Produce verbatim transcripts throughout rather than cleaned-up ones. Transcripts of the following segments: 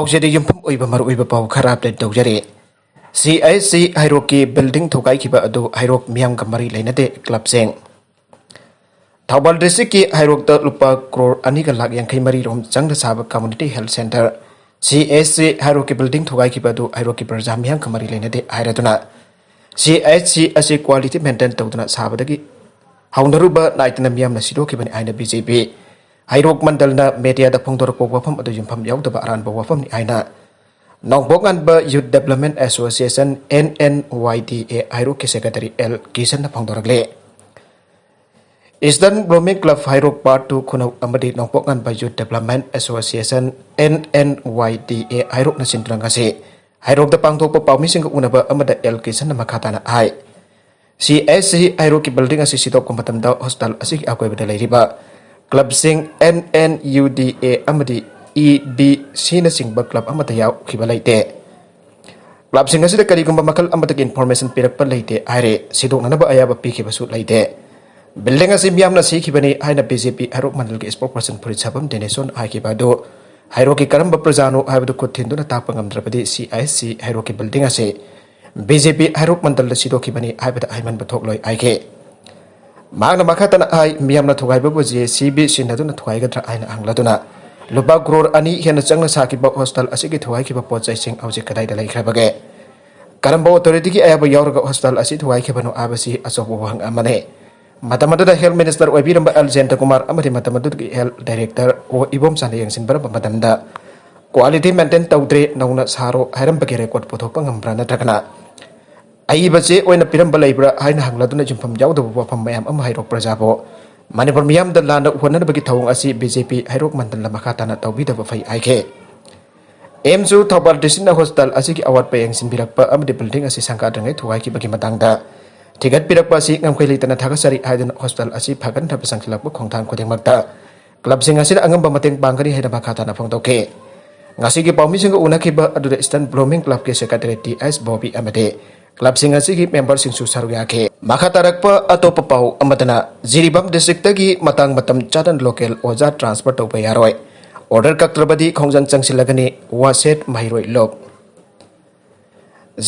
ꯄꯥꯎꯁꯤꯗ ꯌꯨꯝꯐꯝ ꯑꯣꯏꯕ ꯃꯔꯨꯑꯣꯏꯕ ꯄꯥꯎ ꯈꯔ ꯑꯞꯗꯦꯠ ꯇꯧꯖꯔꯤ꯫ ꯁꯤ ꯑꯩꯆ ꯁꯤ ꯍꯩꯔꯣꯛꯀꯤ ꯕꯤꯜꯗꯤꯡ ꯊꯨꯒꯥꯏꯈꯤꯕ ꯑꯗꯨ ꯍꯩꯔꯣꯛ ꯃꯤꯌꯥꯝꯒ ꯃꯔꯤ ꯂꯩꯅꯗꯦ꯫ ꯀ꯭ꯂꯕꯁꯤꯡ꯫ ꯊꯧꯕꯥꯜ ꯗꯤꯁꯇ꯭ꯔꯤꯛꯀꯤ ꯍꯩꯔꯣꯛꯇ ꯂꯨꯄꯥ ꯀ꯭ꯔꯣꯔ ꯑꯅꯤꯒ ꯂꯥꯛ ꯌꯥꯡꯈꯩ ꯃꯔꯤ ꯔꯣꯝ ꯆꯪꯅ ꯁꯥꯕ ꯀꯝꯃ꯭ꯌꯨꯅꯤꯇꯤ ꯍꯦꯜꯊ ꯁꯦꯟꯇꯔ, ꯁꯤ ꯑꯦꯆ ꯁꯤ ꯍꯩꯔꯣꯛꯀꯤ ꯕꯤꯜꯗꯤꯡ ꯊꯨꯒꯥꯏꯈꯤꯕ ꯑꯗꯨ ꯍꯩꯔꯣꯛꯀꯤ ꯄ꯭ꯔꯖꯥ ꯃꯤꯌꯥꯝꯒ ꯃꯔꯤ ꯂꯩꯅꯗꯦ ꯍꯥꯏꯔꯗꯨꯅ ꯁꯤ ꯑꯩꯆ ꯁꯤ ꯑꯁꯤ ꯀ꯭ꯋꯥꯂꯤꯇꯤ ꯃꯦꯟꯇꯦꯟ ꯇꯧꯗꯨꯅ ꯁꯥꯕꯗꯒꯤ ꯍꯧꯅꯔꯨꯕ ꯅꯥꯏꯗꯅ ꯃꯤꯌꯥꯝꯅ ꯁꯤꯗꯣꯛꯈꯤꯕꯅꯤ ꯍꯥꯏꯅ ꯕꯤ ꯖꯦ ꯄꯤ ꯍꯩꯔꯣꯛ ꯃꯟꯗꯜꯅ ꯃꯦꯗꯤꯌꯥꯗ ꯐꯣꯡꯗꯣꯔꯛꯄ ꯋꯥꯐꯝ ꯑꯗꯨ ꯌꯨꯝꯐꯝ ꯌꯥꯎꯗꯕ ꯑꯔꯥꯟꯕ ꯋꯥꯐꯝꯅꯤ ꯍꯥꯏꯅ ꯅꯣꯡꯄꯣꯛ ꯉꯥꯟꯕ youth development association, N N Y D A, ꯍꯩꯔꯣꯛꯀꯤ ꯁꯦꯀ꯭ꯔꯦꯇꯔꯤ ꯑꯦꯜ ꯀꯤꯁꯟꯅ ꯐꯣꯡꯗꯣꯔꯛꯂꯤ꯫ ꯏꯁꯇꯔꯟ ꯕ꯭ꯂꯨꯃꯤꯡ ꯀ꯭ꯂꯕ ꯍꯩꯔꯣꯛ ꯄꯥꯔꯠ ꯇꯨ ꯈꯨꯅꯧ ꯑꯃꯗꯤ ꯅꯣꯡꯄꯣꯛ ꯉꯥꯟꯕ youth development association, N N Y D A, ꯍꯩꯔꯣꯛꯅ ꯁꯤꯟꯗꯨꯅ ꯉꯁꯤ ꯍꯩꯔꯣꯛꯇ ꯄꯥꯡꯊꯣꯛꯄ ꯄꯥꯎꯃꯤꯁꯤꯡꯒ ꯎꯅꯕ ꯑꯃꯗ ꯑꯦꯜ ꯀꯤꯁꯟꯅ ꯃꯈꯥ ꯇꯥꯅ ꯍꯥꯏ, ꯁꯤ ꯑꯦꯆ ꯁꯤ ꯍꯩꯔꯣꯛꯀꯤ ꯕꯤꯜꯗꯤꯡ ꯑꯁꯤ ꯁꯤꯗꯣꯛꯄ ꯃꯇꯝꯗ ꯍꯣꯁꯄꯤꯇꯥꯜ ꯑꯁꯤꯒꯤ ꯑꯀꯣꯏꯕꯗ ꯂꯩꯔꯤꯕ ꯀ꯭ꯂꯕꯁꯤꯡ ꯑꯦꯟ ꯑꯦꯟ ꯌꯨ ꯗꯤ ꯑꯦ ꯑꯃꯗꯤ ꯏ ꯕꯤ ꯁꯤꯅꯆꯤꯡꯕ ꯀ꯭ꯂꯕ ꯑꯃꯠꯇ ꯌꯥꯎꯈꯤꯕ ꯂꯩꯇꯦ꯫ ꯀ꯭ꯂꯕꯁꯤꯡ ꯑꯁꯤꯗ ꯀꯔꯤꯒꯨꯝꯕ ꯃꯈꯜ ꯑꯃꯠꯇꯒꯤ ꯏꯟꯐꯣꯔꯃꯦꯁꯟ ꯄꯤꯔꯛꯄ ꯂꯩꯇꯦ ꯍꯥꯏꯔꯦ꯫ ꯁꯤꯗꯣꯛꯅꯅꯕ ꯑꯌꯥꯕ ꯄꯤꯈꯤꯕꯁꯨ ꯂꯩꯇꯦ꯫ ꯕꯤꯜꯗꯤꯡ ꯑꯁꯤ ꯃꯤꯌꯥꯝꯅ ꯁꯤꯈꯤꯕꯅꯤ ꯍꯥꯏꯅ ꯕꯤ ꯖꯦ ꯄꯤ ꯍꯩꯔꯣꯛ ꯃꯟꯗꯜꯒꯤ ꯏꯁꯄꯣꯛ ꯄꯔꯁꯟ ꯐꯨꯔꯤꯠ ꯁꯥꯐꯝ ꯗꯦꯅꯦꯁꯣꯟ ꯍꯥꯏꯈꯤꯕ ꯑꯗꯨ ꯍꯩꯔꯣꯛꯀꯤ ꯀꯔꯝꯕ ꯄ꯭ꯔꯖꯥꯅꯣ ꯍꯥꯏꯕꯗꯨ ꯈꯨꯠ ꯊꯤꯟꯗꯨꯅ ꯇꯥꯛꯄ ꯉꯝꯗ꯭ꯔꯕꯗꯤ ꯁꯤ ꯑꯥꯏ ꯑꯦꯁ ꯁꯤ ꯍꯩꯔꯣꯛꯀꯤ ꯕꯤꯜꯗꯤꯡ ꯑꯁꯤ ꯕꯤ ꯖꯦ ꯄꯤ ꯍꯩꯔꯣꯛ ꯃꯟꯗꯜꯗ ꯁꯤꯗꯣꯛꯈꯤꯕꯅꯤ ꯍꯥꯏꯕꯗ ꯍꯥꯏꯃꯟꯕ ꯊꯣꯛꯂꯣꯏ ꯍꯥꯏꯈꯤ꯫ ꯃꯍꯥꯛꯅ ꯃꯈꯥ ꯇꯥꯅ ꯍꯥꯏ, ꯃꯤꯌꯥꯝꯅ ꯊꯨꯒꯥꯏꯕꯕꯨ ꯖꯦ ꯁꯤ ꯕꯤ ꯁꯤꯖꯤꯟꯅꯗꯨꯅ ꯊꯨꯒꯥꯏꯒꯗ꯭ꯔꯥ ꯍꯥꯏꯅ ꯍꯪꯂꯗꯨꯅ ꯂꯨꯄꯥ ꯀ꯭ꯔꯣꯔ ꯑꯅꯤ ꯍꯦꯟꯅ ꯆꯪꯅ ꯁꯥꯈꯤꯕ ꯍꯣꯁꯄꯤꯇꯥꯜ ꯑꯁꯤꯒꯤ ꯊꯨꯒꯥꯏꯈꯤꯕ ꯄꯣꯠ ꯆꯩꯁꯤꯡ ꯍꯧꯖꯤꯛ ꯀꯗꯥꯏꯗ ꯂꯩꯈ꯭ꯔꯕꯒꯦ? ꯀꯔꯝꯕ ꯑꯣꯊꯣꯔꯤꯇꯤꯒꯤ ꯑꯌꯥꯕ ꯌꯥꯎꯔꯒ ꯍꯣꯁꯄꯤꯇꯥꯜ ꯑꯁꯤ ꯊꯨꯒꯥꯏꯈꯤꯕꯅꯣ ꯍꯥꯏꯕꯁꯤ ꯑꯆꯧꯕ ꯋꯥꯍꯪ ꯑꯃꯅꯤ꯫ ꯃꯇꯝ ꯑꯗꯨꯗ ꯍꯦꯜꯊ ꯃꯤꯅꯤꯁꯇꯔ ꯑꯣꯏꯕꯤꯔꯝꯕ ꯑꯦꯜ ꯖꯌꯟꯇ ꯀꯨꯃꯥꯔ ꯑꯃꯗꯤ ꯃꯇꯝ ꯑꯗꯨꯒꯤ ꯍꯦꯜꯊ ꯗꯥꯏꯔꯦꯛꯇꯔ ꯑꯣ ꯏꯕꯣꯝꯆꯥꯅ ꯌꯦꯡꯁꯤꯟꯕꯤꯔꯝꯕ ꯃꯇꯝꯗ, "ꯀ꯭ꯋꯥꯂꯤꯇꯤ ꯃꯦꯟꯇꯦꯟ ꯇꯧꯗ꯭ꯔꯦ, ꯅꯧꯅ ꯁꯥꯔꯣ" ꯍꯥꯏꯔꯝꯕꯒꯤ ꯔꯦꯀꯣꯔꯗ ꯄꯨꯊꯣꯛꯄ ꯉꯝꯕ꯭ꯔꯥ? ꯅꯠꯇ꯭ꯔꯒꯅ ꯑꯏꯕ ꯆꯦ ꯑꯣꯏꯅ ꯄꯤꯔꯝꯕ ꯂꯩꯕ꯭ꯔꯥ ꯍꯥꯏꯅ ꯍꯪꯂꯗꯨꯅ ꯌꯨꯝꯐꯝ ꯌꯥꯎꯗꯕ ꯋꯥꯐꯝ ꯃꯌꯥꯝ ꯑꯃ ꯍꯩꯔꯣꯛ ꯄ꯭ꯔꯖꯥꯕꯨ ꯃꯅꯤꯄꯨꯔ ꯃꯤꯌꯥꯝꯗ ꯂꯥꯟꯅ ꯎꯍꯟꯅꯕꯒꯤ ꯊꯧꯑꯣꯡ ꯑꯁꯤ ꯕꯤ ꯖꯦ ꯄꯤ ꯍꯩꯔꯣꯛ ꯃꯟꯗꯜꯅ ꯃꯈꯥ ꯇꯥꯅ ꯇꯧꯕꯤꯗꯕ ꯐꯩ ꯍꯥꯏꯈꯤ꯫ ꯑꯦꯝꯁꯨ ꯊꯧꯕꯥꯜ ꯗꯤꯁꯇ꯭ꯔꯤꯛꯅ ꯍꯣꯁꯄꯤꯇꯥꯜ ꯑꯁꯤꯒꯤ ꯑꯋꯥꯠꯄ ꯌꯦꯡꯁꯤꯟꯕꯤꯔꯛꯄ ꯑꯃꯗꯤ ꯕꯤꯜꯗꯤꯡ ꯑꯁꯤ ꯁꯪꯒꯥꯗ꯭ꯔꯤꯉꯩ ꯊꯨꯒꯥꯏꯈꯤꯕꯒꯤ ꯃꯇꯥꯡꯗ ꯊꯤꯒꯠꯄꯤꯔꯛꯄ ꯑꯁꯤ ꯉꯝꯈꯩ ꯂꯩꯇꯅ ꯊꯥꯒꯠꯆꯔꯤ ꯍꯥꯏꯗꯨꯅ ꯍꯣꯁꯄꯤꯇꯥꯜ ꯑꯁꯤ ꯐꯒꯠꯅꯕ ꯆꯪꯁꯤꯜꯂꯛꯄ ꯈꯣꯡꯊꯥꯡ ꯈꯨꯗꯤꯡꯃꯛꯇ ꯀ꯭ꯂꯕꯁꯤꯡ ꯑꯁꯤꯅ ꯑꯉꯝꯕ ꯃꯇꯦꯡ ꯄꯥꯡꯒꯅꯤ ꯍꯥꯏꯅ ꯃꯈꯥ ꯇꯥꯅ ꯐꯣꯡꯗꯣꯛꯈꯤ꯫ ꯉꯁꯤꯒꯤ ꯄꯥꯎꯃꯤꯁꯤꯡꯒ ꯎꯅꯈꯤꯕ ꯑꯗꯨꯗ ꯏꯁꯇꯔꯟ ꯕ꯭ꯂꯨꯃꯤꯡ ꯀ꯭ꯂꯕꯀꯤ ꯁꯦꯀ꯭ꯔꯦꯇꯔꯤ ꯇꯤ ꯑꯦꯁ ꯕꯣꯕꯤ ꯑꯃꯗꯤ ꯀ꯭ꯂꯕꯁꯤꯡ ꯑꯁꯤꯒꯤ ꯃꯦꯝꯕꯔꯁꯤꯡꯁꯨ ꯁꯔꯨꯛ ꯌꯥꯈꯤ꯫ ꯃꯈꯥ ꯇꯥꯔꯛꯄ ꯑꯇꯣꯞꯄ ꯄꯥꯎ ꯑꯃꯗꯅ, ꯖꯤꯔꯤꯕꯥꯝ ꯗꯤꯁꯇ꯭ꯔꯤꯛꯇꯒꯤ ꯃꯇꯥꯡ ꯃꯇꯝ ꯆꯥꯗꯅ ꯂꯣꯀꯦꯜ ꯑꯣꯖꯥ ꯇ꯭ꯔꯥꯟꯁꯐꯔ ꯇꯧꯕ ꯌꯥꯔꯣꯏ꯫ ꯑꯣꯔꯗꯔ ꯀꯛꯇ꯭ꯔꯕꯗꯤ ꯈꯣꯡꯖꯪ ꯆꯪꯁꯤꯜꯂꯒꯅꯤ, ꯋꯥꯁꯦꯠ ꯃꯍꯩꯔꯣꯏ ꯂꯣꯞ꯫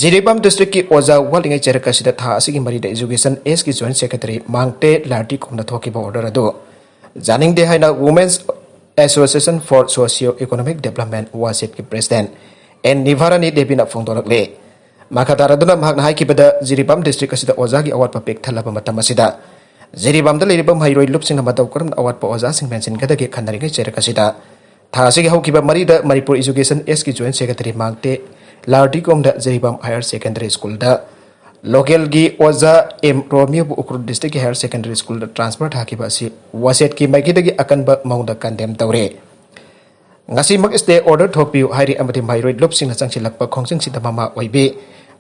ꯖꯤꯔꯤꯕꯥꯝ ꯗꯤꯁꯇ꯭ꯔꯤꯛꯀꯤ ꯑꯣꯖꯥ ꯋꯥꯠꯂꯤꯉꯩ ꯆꯩꯔꯛ ꯑꯁꯤꯗ ꯊꯥ ꯑꯁꯤꯒꯤ ꯃꯔꯤꯗ ꯏꯖꯨꯀꯦꯁꯟ ꯑꯦꯁꯀꯤ ꯖꯣꯏꯟꯠ ꯁꯦꯀ꯭ꯔꯦꯇꯔꯤ ꯃꯥꯡꯇꯦ ꯂꯥꯔꯇꯤ ꯀꯨꯝꯅ ꯊꯣꯛꯈꯤꯕ ꯑꯣꯔꯗꯔ ꯑꯗꯨ ꯌꯥꯅꯤꯡꯗꯦ ꯍꯥꯏꯅ Women's Association for Socio Economic Development, ꯋꯥꯁꯦꯠꯀꯤ ꯄ꯭ꯔꯦꯁꯤꯗꯦꯟꯠ ꯑꯦꯟ ꯅꯤꯚꯥꯔꯥꯅꯤ ꯗꯦꯕꯤꯅ ꯐꯣꯡꯗꯣꯔꯛꯂꯤ꯫ ꯃꯈꯥ ꯇꯥꯔꯗꯨꯅ ꯃꯍꯥꯛꯅ ꯍꯥꯏꯈꯤꯕꯗ, ꯖꯤꯔꯤꯕꯥꯝ ꯗꯤꯁꯇ꯭ꯔꯤꯛ ꯑꯁꯤꯗ ꯑꯣꯖꯥꯒꯤ ꯑꯋꯥꯠꯄ ꯄꯤꯛ ꯊꯜꯂꯕ ꯃꯇꯝ ꯑꯁꯤꯗ ꯖꯤꯔꯤꯕꯥꯝꯗ ꯂꯩꯔꯤꯕ ꯃꯍꯩꯔꯣꯏ ꯂꯨꯞꯁꯤꯡꯅ ꯃꯇꯧ ꯀꯔꯝꯅ ꯑꯋꯥꯠꯄ ꯑꯣꯖꯥꯁꯤꯡ ꯃꯦꯟꯁꯤꯟꯒꯗꯒꯦ ꯈꯟꯅꯔꯤꯉꯩ ꯆꯩꯔꯛ ꯑꯁꯤꯗ ꯊꯥ ꯑꯁꯤꯒꯤ ꯍꯧꯈꯤꯕ ꯃꯔꯤꯗ ꯃꯅꯤꯄꯨꯔ ꯏꯖꯨꯀꯦꯁꯟ ꯑꯦꯁꯀꯤ ꯖꯣꯏꯟꯠ ꯁꯦꯀ꯭ꯔꯦꯇꯔꯤ ꯃꯥꯡꯇꯦ ꯂꯥꯔꯇꯤ ꯀꯨꯝꯗ ꯖꯤꯔꯤꯕꯥꯝ ꯍꯥꯌꯔ ꯁꯦꯀꯦꯟꯗꯔꯤ ꯁ꯭ꯀꯨꯜꯗ ꯂꯣꯀꯦꯜꯒꯤ ꯑꯣꯖꯥ ꯑꯦꯝ ꯔꯣꯃꯤꯌꯣꯕꯨ ꯎꯈ꯭ꯔꯨꯜ ꯗꯤꯁꯇ꯭ꯔꯤꯛꯀꯤ ꯍꯥꯌꯔ ꯁꯦꯀꯦꯟꯗꯔꯤ ꯁ꯭ꯀꯨꯜꯗ ꯇ꯭ꯔꯥꯟꯁꯐꯔ ꯊꯥꯈꯤꯕ ꯑꯁꯤ ꯋꯥꯁꯦꯠꯀꯤ ꯃꯥꯏꯀꯩꯗꯒꯤ ꯑꯀꯟꯕ ꯃꯑꯣꯡꯗ ꯀꯟꯗꯦꯝ ꯇꯧꯔꯦ꯫ ꯉꯁꯤꯃꯛ ꯁ꯭ꯇꯦ ꯑꯣꯔꯗꯔ ꯊꯣꯛꯄꯤꯌꯨ ꯍꯥꯏꯔꯤ ꯑꯃꯗꯤ ꯃꯍꯩꯔꯣꯏ ꯂꯨꯞꯁꯤꯡꯅ ꯆꯪꯁꯤꯜꯂꯛꯄ ꯈꯣꯡꯖꯪꯁꯤꯗ ꯃꯃꯥ ꯑꯣꯏꯕꯤ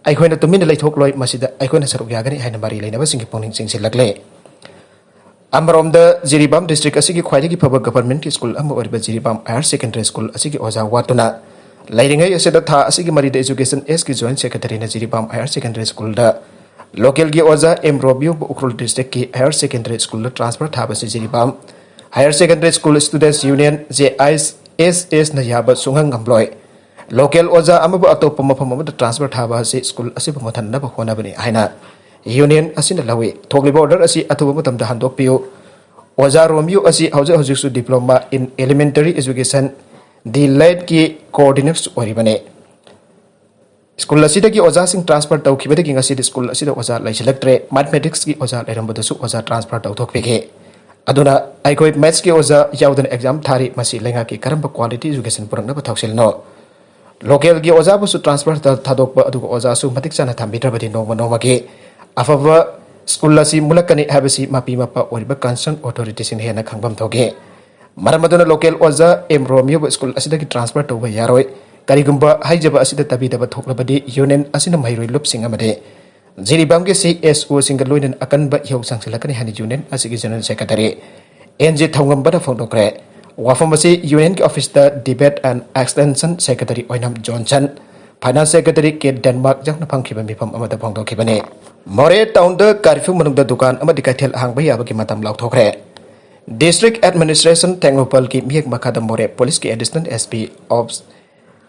ꯑꯩꯈꯣꯏꯅ ꯇꯨꯃꯤꯟꯅ ꯂꯩꯊꯣꯛꯂꯣꯏ, ꯃꯁꯤꯗ ꯑꯩꯈꯣꯏꯅ ꯁꯔꯨꯛ ꯌꯥꯒꯅꯤ ꯍꯥꯏꯅ ꯃꯔꯤ ꯂꯩꯅꯕꯁꯤꯡꯒꯤ ꯄꯨꯛꯅꯤꯡ ꯆꯤꯡꯁꯤꯜꯂꯛꯂꯦ꯫ ꯑꯃꯔꯣꯝꯗ ꯖꯤꯔꯤꯕꯥꯝ ꯗꯤꯁꯇ꯭ꯔꯤꯛ ꯑꯁꯤꯒꯤ ꯈ꯭ꯋꯥꯏꯗꯒꯤ ꯐꯕ ꯒꯚꯔꯟꯃꯦꯟꯠꯀꯤ ꯁ꯭ꯀꯨꯜ ꯑꯃ ꯑꯣꯏꯔꯤꯕ ꯖꯤꯔꯤꯕꯥꯝ ꯍꯥꯌꯔ ꯁꯦꯀꯦꯟꯗꯔꯤ ꯁ꯭ꯀꯨꯜ ꯑꯁꯤꯒꯤ ꯑꯣꯖꯥ ꯋꯥꯠꯇꯨꯅ ꯂꯩꯔꯤꯉꯩ ꯑꯁꯤꯗ ꯊꯥ ꯑꯁꯤꯒꯤ ꯃꯔꯤꯗ ꯏꯖꯨꯀꯦꯁꯟ ꯑꯦꯁꯀꯤ ꯖꯣꯏꯟꯠ ꯁꯦꯀ꯭ꯔꯦꯇꯔꯤꯅ ꯖꯤꯔꯤꯕꯥꯝ ꯍꯥꯌꯔ ꯁꯦꯀꯦꯟꯗꯔꯤ ꯁ꯭ꯀꯨꯜꯗ ꯂꯣꯀꯦꯜꯒꯤ ꯑꯣꯖꯥ ꯑꯦꯝ ꯔꯣꯃꯤꯌꯣꯕꯨ ꯎꯈ꯭ꯔꯨꯜ ꯗꯤꯁꯇ꯭ꯔꯤꯛꯀꯤ ꯍꯥꯌꯔ ꯁꯦꯀꯦꯟꯗꯔꯤ ꯁ꯭ꯀꯨꯜꯗ ꯇ꯭ꯔꯥꯟꯁꯐꯔ ꯊꯥꯕꯁꯤ ꯖꯤꯔꯤꯕꯥꯝ higher secondary school students union, J I S ꯑꯦꯁꯅ ꯌꯥꯕ ꯁꯨꯡꯉꯝ ꯉꯝꯂꯣꯏ꯫ ꯂꯣꯀꯦꯜ ꯑꯣꯖꯥ ꯑꯃꯕꯨ ꯑꯇꯣꯞꯄ ꯃꯐꯝ ꯑꯃꯗ ꯇ꯭ꯔꯥꯟꯁꯐꯔ ꯊꯥꯕ ꯑꯁꯤ ꯁ꯭ꯀꯨꯜ ꯑꯁꯤꯕꯨ ꯃꯨꯠꯍꯟꯅꯕ ꯍꯣꯠꯅꯕꯅꯤ ꯍꯥꯏꯅ ꯌꯨꯅꯤꯌꯟ ꯑꯁꯤꯅ ꯂꯧꯏ꯫ ꯊꯣꯛꯂꯤꯕ ꯑꯣꯔꯗꯔ ꯑꯁꯤ ꯑꯊꯨꯕ ꯃꯇꯝꯗ ꯍꯟꯗꯣꯛꯄꯤꯌꯨ꯫ ꯑꯣꯖꯥ ꯔꯣꯃꯤꯌꯣ ꯑꯁꯤ ꯍꯧꯖꯤꯛ ꯍꯧꯖꯤꯛꯁꯨ Diploma in Elementary Education, D ꯂꯦꯠꯀꯤ coordinator ꯑꯣꯏꯔꯤꯕꯅꯤ꯫ ꯁ꯭ꯀꯨꯜ ꯑꯁꯤꯗꯒꯤ ꯑꯣꯖꯥꯁꯤꯡ ꯇ꯭ꯔꯥꯟꯁꯐꯔ ꯇꯧꯈꯤꯕꯗꯒꯤ ꯉꯁꯤꯗꯤ ꯁ꯭ꯀꯨꯜ ꯑꯁꯤꯗ ꯑꯣꯖꯥ ꯂꯩꯁꯤꯜꯂꯛꯇ꯭ꯔꯦ꯫ ꯃꯦꯊꯃꯦꯇꯤꯛꯁꯀꯤ ꯑꯣꯖꯥ ꯂꯩꯔꯝꯕꯗꯨꯁꯨ ꯑꯣꯖꯥ ꯇ꯭ꯔꯥꯟꯁꯐꯔ ꯇꯧꯊꯣꯛꯄꯤꯈꯤ꯫ ꯑꯗꯨꯅ ꯑꯩꯈꯣꯏ ꯃꯦꯊꯁꯀꯤ ꯑꯣꯖꯥ ꯌꯥꯎꯗꯅ ꯑꯦꯛꯖꯥꯝ ꯊꯥꯔꯤ꯫ ꯃꯁꯤ ꯂꯩꯉꯥꯛꯀꯤ ꯀꯔꯝꯕ quality education ꯄꯨꯔꯛꯅꯕ ꯊꯧꯁꯤꯜꯅꯣ? ꯂꯣꯀꯦꯜꯒꯤ ꯑꯣꯖꯥꯕꯨꯁꯨ ꯇ꯭ꯔꯥꯟꯁꯐꯔ ꯊꯥ-, ꯊꯥꯗꯣꯛꯄ ꯑꯗꯨꯒ ꯑꯣꯖꯥꯁꯨ ꯃꯇꯤꯛ ꯆꯥꯅ ꯊꯝꯕꯤꯗ꯭ꯔꯕꯗꯤ ꯅꯣꯡꯃ ꯅꯣꯡꯃꯒꯤ ꯑꯐꯕ ꯁ꯭ꯀꯨꯜ ꯑꯁꯤ ꯃꯨꯠꯂꯛꯀꯅꯤ ꯍꯥꯏꯕꯁꯤ ꯃꯄꯤ ꯃꯄꯥ ꯑꯣꯏꯔꯤꯕ concern authorityꯁꯤꯡꯅ ꯍꯦꯟꯅ ꯈꯪꯐꯝ ꯊꯣꯛꯏ꯫ ꯃꯔꯝ ꯑꯗꯨꯅ ꯂꯣꯀꯦꯜ ꯑꯣꯖꯥ ꯑꯦꯝ ꯔꯣꯃꯤꯌꯣꯕꯨ ꯁ꯭ꯀꯨꯜ ꯑꯁꯤꯗꯒꯤ ꯇ꯭ꯔꯥꯟꯁꯐꯔ ꯇꯧꯕ ꯌꯥꯔꯣꯏ꯫ ꯀꯔꯤꯒꯨꯝꯕ ꯍꯥꯏꯖꯕ ꯑꯁꯤꯗ ꯇꯥꯕꯤꯗꯕ ꯊꯣꯛꯂꯕꯗꯤ ꯌꯨꯅꯤꯌꯟ ꯑꯁꯤꯅ ꯃꯍꯩꯔꯣꯏ ꯂꯨꯞꯁꯤꯡ ꯑꯃꯗꯤ ꯖꯤꯔꯤꯕꯥꯝꯒꯤ ꯁꯤ ꯑꯦꯁ ꯑꯣꯁꯤꯡꯒ ꯂꯣꯏꯅꯅ ꯑꯀꯟꯕ ꯏꯍꯧ ꯆꯪꯁꯤꯜꯂꯛꯀꯅꯤ ꯍꯥꯏꯅ ꯌꯨꯅꯤꯌꯟ ꯑꯁꯤꯒꯤ ꯖꯦꯅꯔꯦꯜ ꯁꯦꯀ꯭ꯔꯦꯇꯔꯤ ꯑꯦꯟ ꯖꯦ ꯊꯧꯉꯝꯕꯅ ꯐꯣꯡꯗꯣꯛꯈ꯭ꯔꯦ꯫ ꯋꯥꯐꯝ ꯑꯁꯤ ꯌꯨꯅꯤꯌꯟꯒꯤ ꯑꯣꯐꯤꯁꯇ ꯗꯤꯕꯦꯠ ꯑꯦꯟ ꯑꯦꯛꯁꯇꯦꯟꯁꯟ ꯁꯦꯀ꯭ꯔꯦꯇꯔꯤ ꯑꯣꯏꯅꯥꯝ Johnson, finance secretary K Denmark ꯌꯥꯎꯅ ꯐꯝꯈꯤꯕ ꯃꯤꯐꯝ ꯑꯃꯗ ꯐꯣꯡꯗꯣꯛꯈꯤꯕꯅꯤ꯫ ꯃꯣꯔꯦ ꯇꯥꯎꯟꯗ ꯀꯥꯔꯐ꯭ꯌꯨ ꯃꯅꯨꯡꯗ ꯗꯨꯀꯥꯟ ꯑꯃꯗꯤ ꯀꯩꯊꯦꯜ ꯍꯥꯡꯕ ꯌꯥꯕꯒꯤ ꯃꯇꯝ ꯂꯥꯎꯊꯣꯛꯈ꯭ꯔꯦ꯫ District Administration ꯇꯦꯡꯅꯧꯄꯜꯒꯤ ꯃꯤꯌꯦꯛ ꯃꯈꯥꯗ ꯃꯣꯔꯦ Police ꯀꯤ Additional S P Ops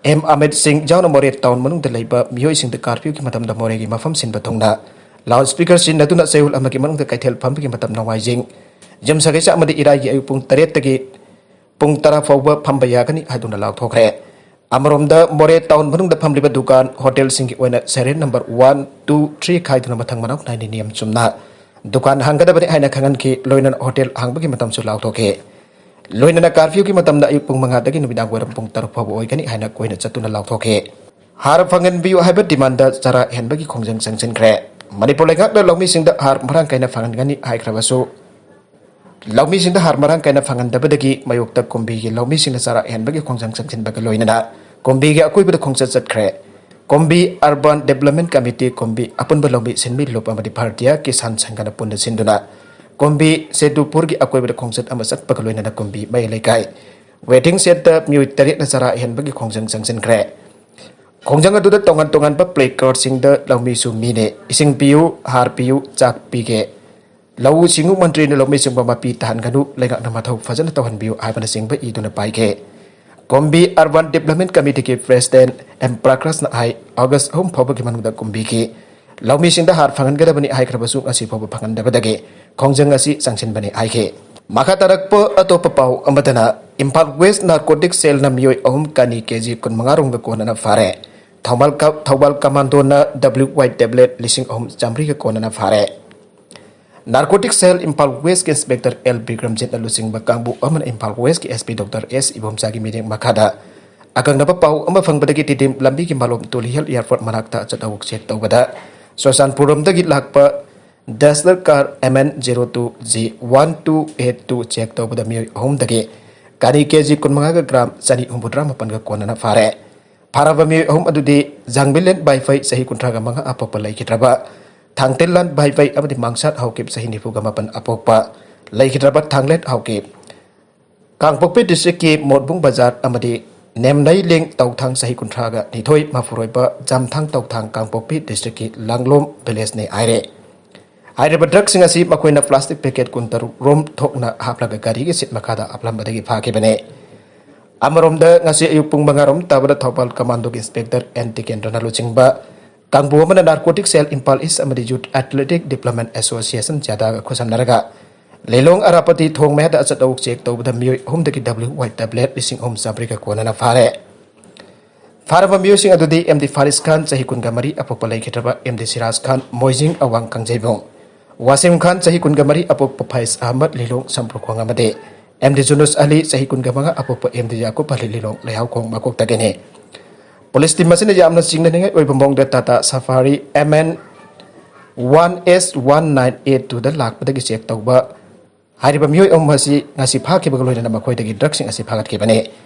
M Amit Singh ꯌꯥꯎꯅ ꯃꯣꯔꯦ town ꯃꯅꯨꯡꯗ ꯂꯩꯕ ꯃꯤꯑꯣꯏꯁꯤꯡꯗ curfew ꯒꯤ ꯃꯇꯝꯗ ꯃꯣꯔꯦꯒꯤ ꯃꯐꯝ ꯁꯤꯟꯕ ꯊꯨꯡꯅ loud speaker ꯁꯤꯖꯤꯟꯅꯗꯨꯅ ꯆꯌꯣꯜ ꯑꯃꯒꯤ ꯃꯅꯨꯡꯗ ꯀꯩꯊꯦꯜ ꯐꯝꯕꯒꯤ ꯃꯇꯝ ꯅꯣꯡꯃꯥꯏꯖꯤꯡ ꯌꯨꯝꯁꯀꯩꯁ ꯑꯃꯗꯤ ꯏꯔꯥꯏꯒꯤ ꯑꯌꯨꯛ ꯄꯨꯡ ꯇꯔꯦꯠꯇꯒꯤ ꯄꯨꯡ ꯇꯔꯥ ꯐꯥꯎꯕ ꯐꯝꯕ ꯌꯥꯒꯅꯤ ꯍꯥꯏꯗꯨꯅ ꯂꯥꯎꯊꯣꯛꯈ꯭ꯔꯦ꯫ ꯑꯃꯔꯣꯝꯗ ꯃꯣꯔꯦ town ꯃꯅꯨꯡꯗ ꯐꯝꯂꯤꯕ ꯗꯨꯀꯥꯟ, ꯍꯣꯇꯦꯜꯁꯤꯡꯒꯤ ꯑꯣꯏꯅ serial number one, two, three ꯈꯥꯏꯗꯨꯅ ꯃꯊꯪ ꯃꯅꯥꯎ ꯅꯥꯏꯅ ꯅꯤꯌꯝ ꯆꯨꯝꯅ ꯗꯨꯀꯥꯟ ꯍꯥꯡꯒꯗꯕꯅꯤ ꯍꯥꯏꯅ ꯈꯪꯍꯟꯈꯤ꯫ ꯂꯣꯏꯅꯅ ꯍꯣꯇꯦꯜ ꯍꯥꯡꯕꯒꯤ ꯃꯇꯝꯁꯨ ꯂꯥꯎꯊꯣꯛꯈꯤ꯫ ꯂꯣꯏꯅꯅ curfew ꯒꯤ ꯃꯇꯝꯗ ꯑꯌꯨꯛ ꯄꯨꯡ ꯃꯉꯥꯗꯒꯤ ꯅꯨꯃꯤꯗꯥꯡ ꯋꯥꯏꯔꯝ ꯄꯨꯡ ꯇꯔꯨꯛ ꯐꯥꯎꯕ ꯑꯣꯏꯒꯅꯤ ꯍꯥꯏꯅ ꯀꯣꯏꯅ ꯆꯠꯇꯨꯅ ꯂꯥꯎꯊꯣꯛꯈꯤ꯫ ꯍꯥꯔ ꯐꯪꯍꯟꯕꯤꯌꯨ ꯍꯥꯏꯕ demand ꯗ ꯆꯔꯥ ꯍꯦꯟꯕꯒꯤ ꯈꯣꯡꯖꯪ ꯆꯪꯁꯤꯟꯈ꯭ꯔꯦ꯫ ꯃꯅꯤꯄꯨꯔ ꯂꯩꯉꯥꯛꯅ ꯂꯧꯃꯤꯁꯤꯡꯗ ꯍꯥꯔ ꯃꯔꯥꯡ ꯀꯥꯏꯅ ꯐꯪꯍꯟꯒꯅꯤ ꯍꯥꯏꯈ꯭ꯔꯕꯁꯨ, ꯂꯧꯃꯤꯁꯤꯡꯗ ꯍꯥꯔ ꯃꯔꯥꯡ ꯀꯥꯏꯅ ꯐꯪꯍꯟꯗꯕꯗꯒꯤ ꯃꯥꯌꯣꯛꯇ ꯀꯨꯝꯕꯤꯒꯤ ꯂꯧꯃꯤꯁꯤꯡꯅ ꯆꯔꯥ ꯍꯦꯟꯕꯒꯤ ꯈꯣꯡꯖꯪ ꯆꯪꯁꯤꯟꯕꯒ ꯂꯣꯏꯅꯅ ꯀꯨꯝꯕꯤꯒꯤ ꯑꯀꯣꯏꯕꯗ ꯈꯣꯡꯆꯠ ꯆꯠꯈ꯭ꯔꯦ꯫ ꯀꯨꯝꯕꯤ Urban Development Committee, ꯀꯨꯝꯕꯤ ꯑꯄꯨꯟꯕ ꯂꯧꯃꯤ ꯁꯤꯟꯃꯤ ꯂꯨꯞ ꯑꯃꯗꯤ ꯚꯥꯔꯇꯤꯌꯥ ꯀꯤꯁꯥꯟ ꯁꯪꯘꯅ ꯄꯨꯟꯅ ꯁꯤꯟꯗꯨꯅ ꯀꯨꯝꯕꯤ ꯁꯦꯗꯨꯄꯨꯔꯒꯤ ꯑꯀꯣꯏꯕꯗ ꯈꯣꯡꯆꯠ ꯑꯃ ꯆꯠꯄꯒ ꯂꯣꯏꯅꯅ ꯀꯨꯝꯕꯤ ꯃꯌꯥꯏ ꯂꯩꯀꯥꯏ waiting shed ꯇ ꯃꯤꯑꯣꯏ ꯇꯔꯦꯠꯅ ꯆꯔꯥ ꯍꯦꯟꯕꯒꯤ ꯈꯣꯡꯖꯪ ꯆꯪꯁꯤꯟꯈ꯭ꯔꯦ꯫ ꯈꯣꯡꯖꯪ ꯑꯗꯨꯗ ꯇꯣꯉꯥꯟ ꯇꯣꯉꯥꯟꯕ placard ꯁꯤꯡꯗ "ꯂꯧꯃꯤꯁꯨ ꯃꯤꯅꯦ, ꯏꯁꯤꯡ ꯄꯤꯌꯨ, ꯍꯥꯔ ꯄꯤꯌꯨ, ꯆꯥꯛ ꯄꯤꯒꯦ, ꯂꯧꯎ ꯁꯤꯡꯎ ꯃꯟꯇ꯭ꯔꯤꯅ ꯂꯧꯃꯤꯁꯤꯡꯕꯨ ꯃꯄꯤ ꯇꯥꯍꯟꯒꯅꯨ, ꯂꯩꯉꯥꯛꯅ ꯃꯊꯧ ꯐꯖꯅ ꯇꯧꯍꯟꯕꯤꯌꯨ" ꯍꯥꯏꯕꯅꯆꯤꯡꯕ ꯏꯗꯨꯅ ꯄꯥꯏꯈꯤ꯫ ꯀꯣꯝꯕꯤ Urban Development Committee ꯒꯤ President M ꯄ꯭ꯔꯀꯥꯁꯅ ꯍꯥꯏ, August ꯑꯍꯨꯝ ꯐꯥꯎꯕꯒꯤ ꯃꯅꯨꯡꯗ ꯀꯨꯝꯕꯤꯒꯤ ꯂꯧꯃꯤꯁꯤꯡꯗ ꯍꯥꯔ ꯐꯪꯍꯟꯒꯗꯕꯅꯤ ꯍꯥꯏꯈ꯭ꯔꯕꯁꯨ ꯉꯁꯤ ꯐꯥꯎꯕ ꯐꯪꯍꯟꯗꯕꯗꯒꯤ ꯈꯣꯡꯖꯪ ꯑꯁꯤ ꯆꯪꯁꯤꯟꯕꯅꯤ ꯍꯥꯏꯈꯤ꯫ ꯃꯈꯥ ꯇꯥꯔꯛꯄ ꯑꯇꯣꯞꯄ ꯄꯥꯎ ꯑꯃꯗꯅ, ꯏꯝꯐꯥꯜ West Narcotic Cell ꯅ ꯃꯤꯑꯣꯏ ꯑꯍꯨꯝ ꯀꯥꯅꯤ K G ꯀꯨꯟꯃꯉꯥ ꯔꯣꯝꯒ ꯀꯣꯟꯅꯅ ꯐꯥꯔꯦ꯫ ꯊꯧꯕꯥꯜ ꯀ-, ꯊꯧꯕꯥꯜ Commando ꯅ W Y tablet ꯂꯤꯁꯤꯡ ꯑꯍꯨꯝ ꯆꯥꯃꯔꯤꯒ ꯀꯣꯟꯅꯅ ꯐꯥꯔꯦ꯫ Narcotic Cell ꯏꯝꯐꯥꯜ West ꯀꯤ Inspector L ꯕꯤꯀ꯭ꯔꯝꯖꯤꯠꯅ ꯂꯨꯆꯤꯡꯕ ꯀꯥꯡꯕꯨ ꯑꯃꯅ ꯏꯝꯐꯥꯜ West ꯀꯤ S P Doctor S ꯏꯕꯣꯝꯆꯥꯒꯤ ꯃꯤꯠꯌꯦꯡ ꯃꯈꯥꯗ ꯑꯀꯛꯅꯕ ꯄꯥꯎ ꯑꯃ ꯐꯪꯕꯗꯒꯤ ꯇꯤꯗꯤꯝ ꯂꯝꯕꯤꯒꯤ ꯃꯥꯂꯣꯝ ꯇꯨꯂꯤꯍꯜ Airport ꯃꯅꯥꯛꯇ ꯑꯆꯠ ꯑꯋꯣꯛ check ꯇꯧꯕꯗ ꯆꯨꯔꯆꯥꯟꯄꯨꯔ ꯔꯣꯝꯗꯒꯤ ꯂꯥꯛꯄ Duster car M N zero two G one two eight two check ꯇꯧꯕꯗ ꯃꯤꯑꯣꯏ ꯑꯍꯨꯝꯗꯒꯤ ꯀꯥꯅꯤ K G ꯀꯨꯟꯃꯉꯥꯒ gram ꯆꯅꯤ ꯍꯨꯝꯐꯨꯇꯔꯥ ꯃꯥꯄꯟꯒ ꯀꯣꯟꯅꯅ ꯐꯥꯔꯦ꯫ ꯐꯥꯔꯕ ꯃꯤꯑꯣꯏ ꯑꯍꯨꯝ ꯑꯗꯨꯗꯤ ꯖꯥꯡꯕꯤꯂꯦꯟ ꯕꯥꯏꯐꯩ, ꯆꯍꯤ ꯀꯨꯟꯊ꯭ꯔꯥꯒ ꯃꯉꯥ, ꯑꯄꯣꯛꯄ, ꯂꯩꯈꯤꯗ꯭ꯔꯕ ꯊꯥꯡꯇꯤꯜꯂꯥꯟ ꯕꯥꯏꯐꯩ ꯑꯃꯗꯤ ꯃꯥꯡꯁꯥꯠ ꯍꯥꯎꯀꯤꯞ, ꯆꯍꯤ ꯅꯤꯐꯨꯒ ꯃꯥꯄꯟ, ꯑꯄꯣꯛꯄ, ꯂꯩꯈꯤꯗ꯭ꯔꯕ ꯊꯥꯡꯂꯦꯠ ꯍꯥꯎꯀꯤꯞ꯫ ꯀꯥꯡꯄꯣꯛꯄꯤ district ꯀꯤ ꯃꯣꯠꯕꯨꯡ ꯕꯖꯥꯔ ꯑꯃꯗꯤ ꯅꯦꯝꯅꯩꯂꯦꯡ ꯇꯧꯊꯥꯡ, ꯆꯍꯤ ꯀꯨꯟꯊ꯭ꯔꯥꯒ ꯅꯤꯊꯣꯏ, ꯃꯄꯨꯔꯣꯏꯕ ꯖꯥꯝꯊꯥꯡ ꯇꯧꯊꯥꯡ, ꯀꯥꯡꯄꯣꯛꯄꯤ district ꯀꯤ ꯂꯥꯡꯂꯣꯝ village ꯅꯤ ꯍꯥꯏꯔꯦ꯫ ꯍꯥꯏꯔꯤꯕ ꯗ꯭ꯔꯒꯁꯤꯡ ꯑꯁꯤ ꯃꯈꯣꯏꯅ ꯄ꯭ꯂꯥꯁꯇꯤꯛ ꯄꯦꯀꯦꯠ ꯀꯨꯟꯇꯔꯨꯛ ꯔꯣꯝ ꯊꯣꯛꯅ ꯍꯥꯞꯂꯒ ꯒꯥꯔꯤꯒꯤ ꯁꯤꯠ ꯃꯈꯥꯗ ꯍꯥꯞꯂꯝꯕꯗꯒꯤ ꯐꯥꯈꯤꯕꯅꯤ꯫ ꯑꯃꯔꯣꯝꯗ, ꯉꯁꯤ ꯑꯌꯨꯛ ꯄꯨꯡ ꯃꯉꯥ ꯔꯣꯝ ꯇꯥꯕꯗ ꯊꯧꯕꯥꯜ ꯀꯃꯥꯟꯗꯣꯒꯤ ꯏꯟꯁꯄꯦꯛꯇꯔ ꯑꯦꯟ ꯇꯤꯀꯦꯟꯗ꯭ꯔꯅ ꯂꯨꯆꯤꯡꯕ ꯀꯥꯡꯕꯨ ꯑꯃꯅ ꯅꯥꯔꯀꯣꯇꯤꯛ ꯁꯦꯜ ꯏꯝꯐꯥꯜ ꯏꯁ ꯑꯃꯗꯤ ꯌꯨꯠ ꯑꯦꯊꯂꯦꯇꯤꯛ ꯗꯤꯕ꯭ꯂꯞꯃꯦꯟ ꯑꯦꯁꯣꯁꯤꯌꯦꯁꯟ, ꯖ꯭ꯌꯥꯗꯥꯒ ꯈꯨꯠꯁꯝꯅꯔꯒ ꯂꯤꯂꯣꯡ ꯑꯔꯥꯄꯇꯤ ꯊꯣꯡ ꯃꯌꯥꯗ ꯑꯆꯠ ꯑꯋꯣꯛ ꯆꯦꯛ ꯇꯧꯕꯗ ꯃꯤꯑꯣꯏ ꯑꯍꯨꯝꯗꯒꯤ ꯗꯕ꯭ꯂꯤꯎ ꯋꯥꯏ ꯇꯦꯕ꯭ꯂꯦꯠ ꯂꯤꯁꯤꯡ ꯑꯍꯨꯝ ꯆꯥꯃꯔꯤꯒ ꯀꯣꯟꯅꯅ ꯐꯥꯔꯦ꯫ ꯐꯥꯔꯕ ꯃꯤꯑꯣꯏꯁꯤꯡ ꯑꯗꯨꯗꯤ ꯑꯦꯝ ꯗꯤ ꯐꯥꯔꯤꯁ ꯈꯥꯟ, ꯆꯍꯤ ꯀꯨꯟꯒ ꯃꯔꯤ, ꯑꯄꯣꯛꯄ ꯂꯩꯈꯤꯗ꯭ꯔꯕ ꯑꯦꯝ ꯗꯤ ꯁꯤꯔꯥꯖ ꯈꯥꯟ, ꯃꯣꯏꯖꯤꯡ ꯑꯋꯥꯡ ꯀꯥꯡꯖꯩꯕꯨꯡ, ꯋꯥꯁꯤꯝ ꯈꯥꯟ, ꯆꯍꯤ ꯀꯨꯟꯒ ꯃꯔꯤ, ꯑꯄꯣꯛꯄ ꯐꯥꯏꯖ ꯑꯍꯃꯗ, ꯂꯤꯂꯣꯡ ꯁꯝꯄ꯭ꯔꯨꯈꯣꯡ, ꯑꯃꯗꯤ ꯑꯦꯝ ꯗꯤ ꯖꯨꯅꯨꯁ ꯑꯂꯤ, ꯆꯍꯤ ꯀꯨꯟꯒ ꯃꯉꯥ, ꯑꯄꯣꯛꯄ ꯑꯦꯝ ꯗꯤ ꯌꯥꯀꯨꯕ ꯑꯂꯤ, ꯂꯤꯂꯣꯡ ꯂꯩꯍꯥꯎꯈꯣꯡ ꯃꯀꯣꯛꯇꯒꯤꯅꯤ꯫ ꯄꯨꯂꯤꯁ ꯇꯤꯝ ꯑꯁꯤꯅ ꯌꯥꯝꯅ ꯆꯤꯡꯅꯅꯤꯡꯉꯥꯏ ꯑꯣꯏꯕ ꯃꯑꯣꯡꯗ Tata Safari M N one S one nine eight ꯇꯨꯗ ꯂꯥꯛꯄꯗꯒꯤ ꯆꯦꯛ ꯇꯧꯕ ꯍꯥꯏꯔꯤꯕ ꯃꯤꯑꯣꯏ ꯑꯍꯨꯝ ꯑꯁꯤ ꯉꯁꯤ ꯐꯥꯈꯤꯕꯒ ꯂꯣꯏꯅꯅ ꯃꯈꯣꯏꯗꯒꯤ ꯗ꯭ꯔꯒꯁꯤꯡ ꯑꯁꯤ ꯐꯥꯒꯠꯈꯤꯕꯅꯤ꯫